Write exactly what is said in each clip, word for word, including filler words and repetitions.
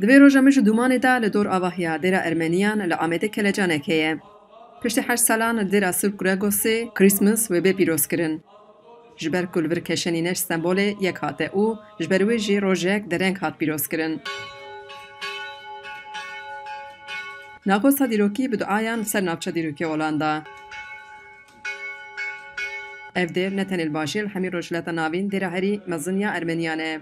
Di vê roja min ji dûmanê de li dor avahiya dêra Ermeniyan li Amedê kelecanekê ye. Piştî heşt salan li dêra Sirk Gregosê Christmas wê bê pîrozkirin. Ji ber ku li vir keşenîne ji Stenbolê yek hate û ji ber wê jî rojek dereng hat pîrozkirin. Naxosta dîrokî bi duayan li ser navça dîrokê Olanda. Ev dêr ne tenê li bajêr, li hemî Rojhilata Navîn dêra herî mezin ya Ermeniyan e.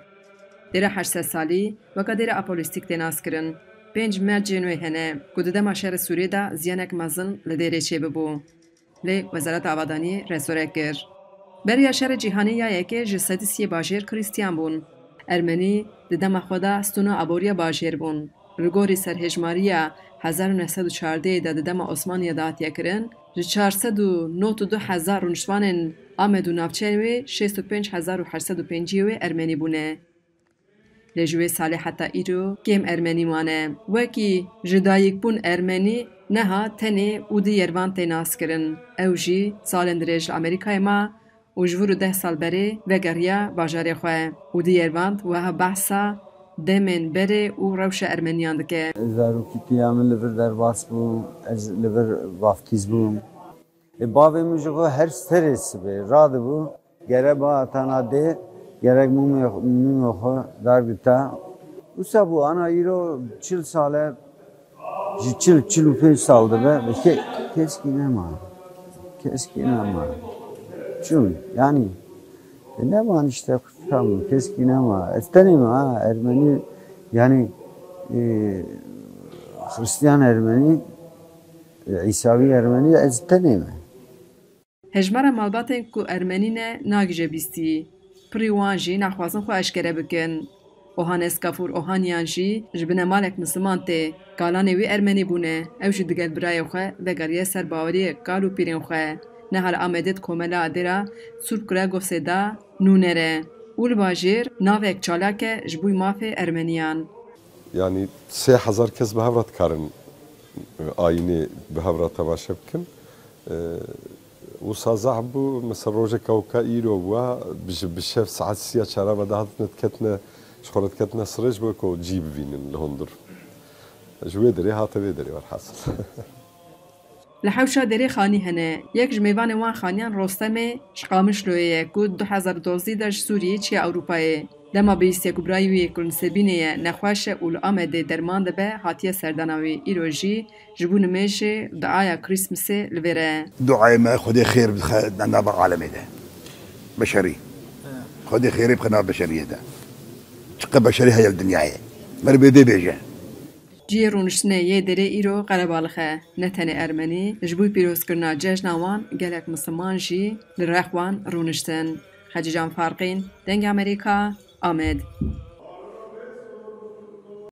Dêra heşt sed salî weka dêra Apolîstîk tê naskirin. Pênc mercên wê hene ku di dema şerê Sûriyê de ziyanek mezin li dêrê çêbibû. Lê Wezareta Avadaniyê resore kir. Beriya şerê cîhanî ya yekê ji sedî siyê bajêr Krîstiyan bûn. Ermenî di dema xwe de stûna aboriya bajêr bûn. Li gorî serhêjmariya hezar û neh sed û çardeh de di dema Osmaniya datiye kirin, ji çar sed û nod û du hezar rûniştvanên Amed û navçeyên wê şêst û pênc hezar û heşt sed û pêncî wê Ermenî bûne. Lê ji wê salê heta îro kêm Ermenî mane. Wekî ji dayikbûn Ermenî neha tenê Ûdî Yervan tê naskirin. Ew jî salên dirêj li Amerîkayê ma û ji vir û deh sal berê vegeriya bajarê xwe. Ûdî Yervan wiha behsa demên berê û rewşa Ermeniyan dike. Zarokîtiya min li vir derbas bû, ez li vir vaftîz bûm. Ê bavê min ji xwe her serê sibê radibû, gere ba tana dê, gerek mûmê, mûmê xwe dargita. Wisa bû, ana îro çil sal e, ji çil, çil û pênc sal dibe, bi ke-, keskî nema. Keskî nema. Çûn, yanî, e, neman işte, tam keskî nema. Ez tenê me, ha, Ermenî, yanî, e, Xristiyan Ermenî, e, Îsawî Ermenî, ez tenê me. Hejmara malbatên ku Ermenî ne nagije bîstî. Pirî wan jî naxwazin xwe eşkere bikin. Ohanes Gafûr Ohaniyan jî ji binemalek Misliman tê. Kalanê wî Ermenî bûne. Ew jî digel birayê xwe vegeriye ser baweriyê kal û pîrên xwe. Niha li Amedê di komela dêra Surp Gregosê de nûner e. Û li bajêr navek çalak e ji bo mafê Ermeniyan. Yanî sê hezar kes bi hev re dikarin, e, ayînê bi hev re temaşe bikin. E, wisa zehf bû, mesela rojeka weka îro bû, bi, bi şev saet sîya çara ve de hatine diketine, ji xwe re diketine sirê ji bo ku cî bivînin li hundir. Ji wê derê hate vê derê, werhasil. Li hewşa derê xanî hene. Yek ji mêvanên wan xaniyan Rostemê ji Qamişloyê ye ku du hezar û dozdeh de ji Sûriyê çiye Ewropayê. Dema bihîstiye ku birayê wî ku li Nisêbînê ye nexweş e û li Amedê derman dibe, hatiye serdana wî. Îro jî ji bo nimêjê duaya Krîsmisê li vêre. Duayê me Xwedê xêr bixe nava alemê de. Beşerî. Xwedê xêrê bixe nav beşeriyê de. Çiqe beşerî heye li dinyayê. Merivê vê bêje. Cihê rûniştinê yê derê îro qerebalix e. Ne tenê Ermenî, ji bo pîrozkirina cejna wan gelek Misliman jî li rex wan rûniştin. Hecî Can Farqîn, Dengê Amerîka, Amed.